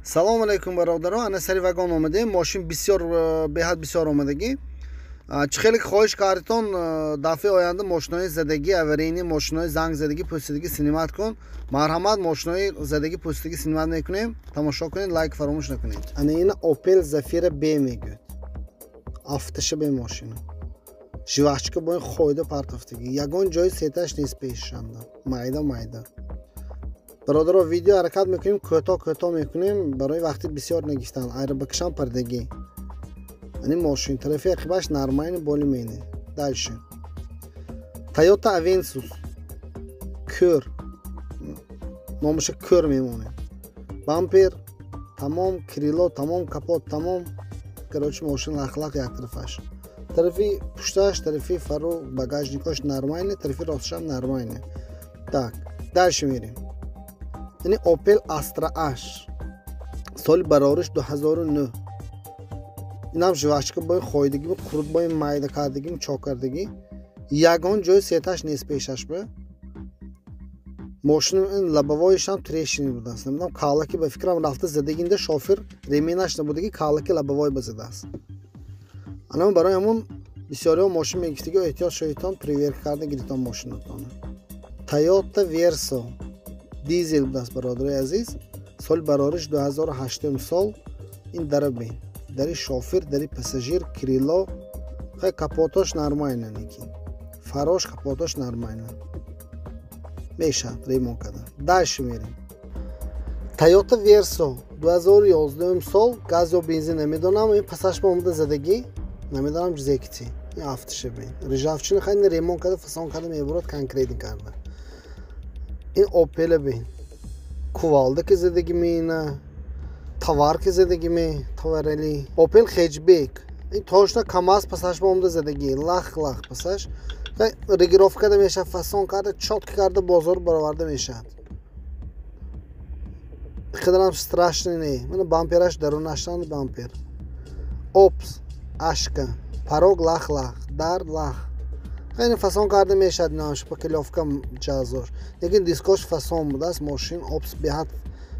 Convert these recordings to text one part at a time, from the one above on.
Салому алайкум, бародаро. Ана сари вагон омадем. Мошин бисёр, беҳад бисёр омадагӣ. Чӣ хеле хоҳиш кардитон, дафъаи оянда мошинои задагӣ, аварийный, мошинои занг задагӣ, пӯсидагӣ снимать кун. Марҳамат, мошинои задагӣ, пӯсидагӣ снимать мекунем. Тамошо кунед, лайк фаромӯш накунед. Ана ина Opel Zafira B мегӯяд. Афташа бе мошина. Жвачка бо ин хойда партофтагӣ. Ягон ҷои сеташ нест пешшанда. Майда майда. Бародаро, видео ҳаракат мекунем, кӯтоҳ кӯтоҳ мекунем барои вақти бисёр нагифтан. Айрабакашам пардагӣ. Ани мошин тарафи ақибаш нормальный, более-менее. Дальше. Toyota Avensis. Кӯр. Номаша кӯр мемонем. Бампер тамом, крыло тамом, капот тамом. Короче, мошин лахлах як тарафаш. Тарафи пушташ, тарафи фару багажникош нормальный, тарафи ростшам нормальный. Так, дальше мерем. Яъне Opel Astra H. Соли барориш 2009. Инам жвачка бои хойдагӣ, қурут бои майда кардагӣ, чок кардагӣ. Ягон ҷои сеташ нест пешаш ба. Мошин лобовойшам трещина будааст. Намедонам, калаки ба фикрам рафта задагинда шофир ремень аш набудагӣ, калаки лобовой ба задааст. Анам барои ҳамон бисёриҳо мошин мегифтагӣ, эҳтиёт шоитон, проверка карда гиритон мошинатон. Toyota Verso дизел будааст, бародарои азиз. Соли барориш 2008 сол. Ин дара бин. Дари шофир, дари пассажир, крыло, хай, капотош нормально, лекин фарош, капотош нормально. Мешавад ремонт кардан. Дальше мерем. Toyota Verso 2011 сол, газ ё бензин намедонам, ин пасаш ба омада задагӣ, намедонам ҷизекити. Ин афтиша бин. Ржавчина, хай, ремонт карда, фасон карда мебурад, конкретно карда. Ин Opel бин. Кувалда ки задагӣ меина, товар ки задагӣ ме, товарали. Opel Hatchback. Ин точно КамАЗ пасаш ба омада задагӣ, лах лах пасаш. Регулировка карда мешавад, фасон карда, чётко карда бозор бароварда мешавад. Қадарам страшный не. Мана бампераш дарунаштан бампер. Опс, ашка, порог лах лах, дар лах. Хеле фасон карда мешавад, ина шпаклёвка ҷазош. Лекин дискош фасон будааст, мошин Опс беҳад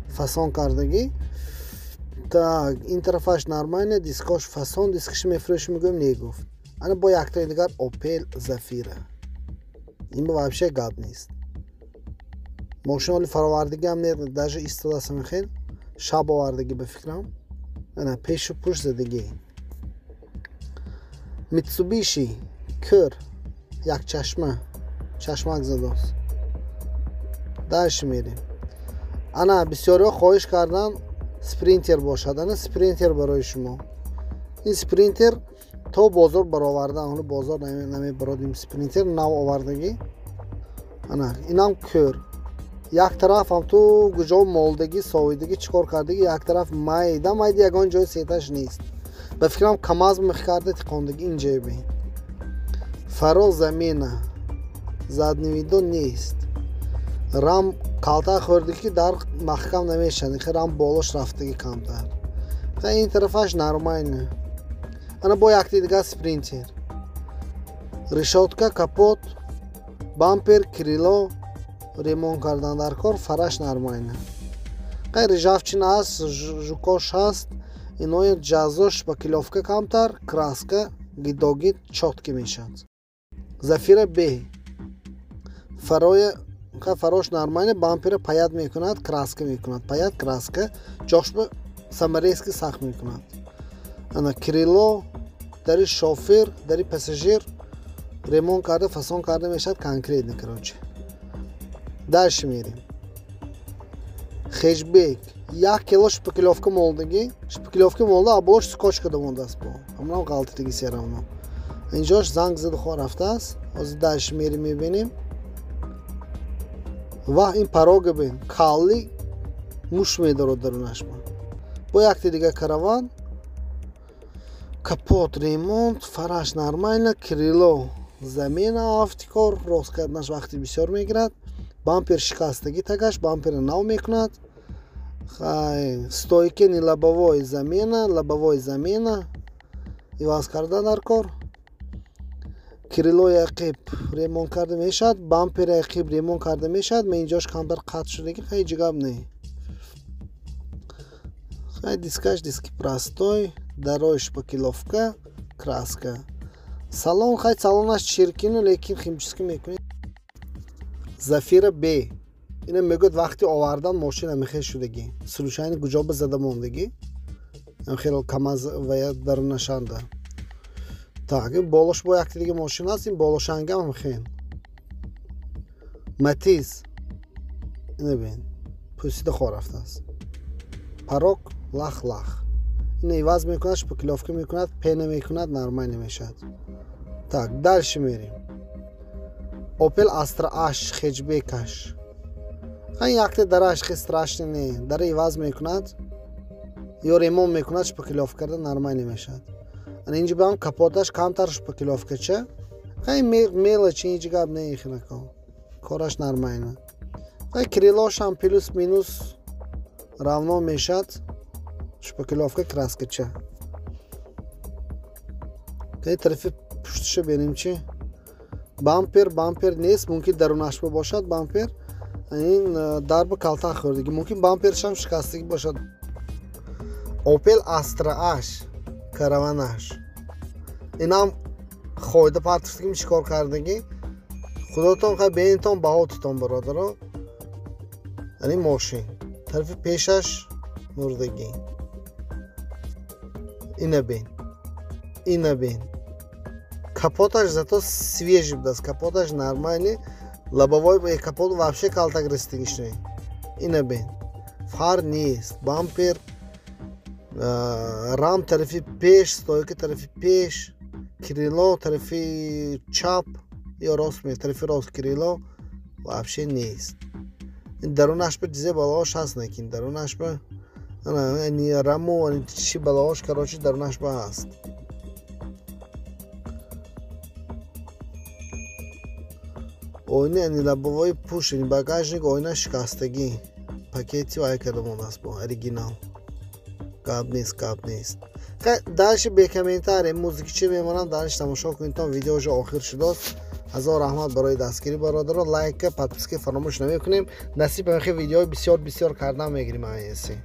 фасон кардагӣ. Так, ин тарафаш нормально, дискош фасон, дискаш мефурӯшем, мегӯем, не гуфт. Ана бо яктои дигар Opel Zafira. Ин вообще гап нест. Мошин оли фаровардагӣ ҳам не, даже истодааст хел, шаб овардагӣ ба фикрам. Ана пешу пушт задагӣ. Mitsubishi кӯр, як чашма, чашмак задост. Дальше мерем. Ана бисёриҳо хоҳиш кардан Спринтер бошад. Ана Спринтер барои шумо. Ин Спринтер то бозор баровардан, ҳоло бозор намебародим. Спринтер нав овардагӣ. Ана инам кӯр. Як тараф ҳам ту куҷо молдагӣ, совидагӣ, чӣ кор кардагӣ, як тараф майда майда, ягон ҷои сеташ нест. Ба фикрам, КамАЗ мех карда тиқондагӣ. Инҷое бин. Фаро замена, задний видо нест. Рам калта хӯрдагӣ, ки дар маҳкам намешавад, рам болош рафтагӣ камтар. Ин тарафаш нормально. Ана бо якти дигар Спринтер. Решётка, капот, бампер, крыло ремонт кардан дар кор, фараш нормально. Хай, ржавчина аст, жукош ҳаст, инои ҷазош, шпаклёвка камтар, краска гидогид чётко мешавад. Зафира Б. Фароя фарош нормально, бампера паять мекунад, краска мекунад. Паять, краска, ҷошба саморезки сахт мекунад. Ана крыло, дари шофир, дари пассажир ремонт карда, фасон карда мешавад конкретно, короче. Дальше мерем. Хэтчбек. Як кило шпаклёвка молдагӣ, шпаклёвка молда, а болош скотч карда мондааст бо. Ҳамонам ғалтидагӣ всё равно. Инҷош занг зада хо рафтааст. Ҳозир дальше мерем, мебинем. Ва ин порога бин, калли муш медорад дарунаш. Бо якти дигар Караван. Капот ремонт, фараш нормально, крыло замена, автикор рост карданаш вақти бисёр мегирад. Бампер шикастагӣ тагаш, бампера нав мекунад. Хай, стойки не, лобовой замена, лобовой замена. Иваз кардан дар кор. Крылои ақиб ремонт карда мешавад, бампери ақиб ремонт карда мешавад. Ма инҷош камтар қатъ шудагӣ, ҳеҷ гап не. Хай дискаш диски простой, дарои шпаклёвка, краска. Салон хай салонаш чиркину, лекин химчистка мекунед. Зафира Б. Ина мегӯяд вақти овардан мошин амихел шудагӣ. Случайно куҷо ба зада мондагӣ. Амихел КамАЗ ва дарунашанда. Так, ин болош бо якти дига мошин аст, ин болошангам амихел. Матиз. Ина бин. Пӯсида хор рафтааст. Порог лах-лах. Ина иваз мекунад, шпаклёвка мекунад, пена мекунад, нормально мешавад. Так, дальше мерем. Opel Astra H хэтчбекаш. Хан якте дараш хе страшный не. Дара иваз мекунад ё ремонт мекунад, шпаклёвка карда нормально мешавад. Ана инҷа бам капоташ камтар шпаклёвкача. Хай мелочи инҷа гап не ихинако. Кораш нормально. Хай крылошам плюс-минус равно мешавад. Шпаклёвка краскача. Кай тарафи пуштиша берем чи? Бампер, бампер нест, мумкин дарунашба бошад бампер. Ин дарба калтак хӯрдагӣ, мумкин бампершам шикастагӣ бошад. Opel Astra H караванаш. Инам хойда партифтагӣ чикор кардагӣ? Худотон хай бенитон баҳотитон бародаро. Ани мошин тарафи пешаш мурдагӣ. Ина бин. Ина бин. Капоташ зато свежий будааст. Капоташ нормальный. Лобовой капот вообще калтак расидагиш не. Ина бин. Фар нест. Бампер, рам тарафи пеш, стойка тарафи пеш, крыло тарафи чап ё рост тарафи рост крыло вообще нест. Ин дарунаш ба чизе балош ҳаст, лекин дарунаш ба ана раму чи балош, короче, дарунаш ба ҳаст. Ойна, яъне лобовой пуш, яъне багажник ойна шикастагӣ. Пакети вай карда мондааст бо оригинал. Гап нест, гап нест. Хай дальше бе комментарий, музикичи мемонам, дальше тамошо кунед, видео уже охир шудааст. Ҳазор раҳмат барои дастгирӣ бародаро, лайка, подписка фаромӯш намекунем. Насиб ҳамин видеои бисёр бисёр кардан мегирем. Аяси.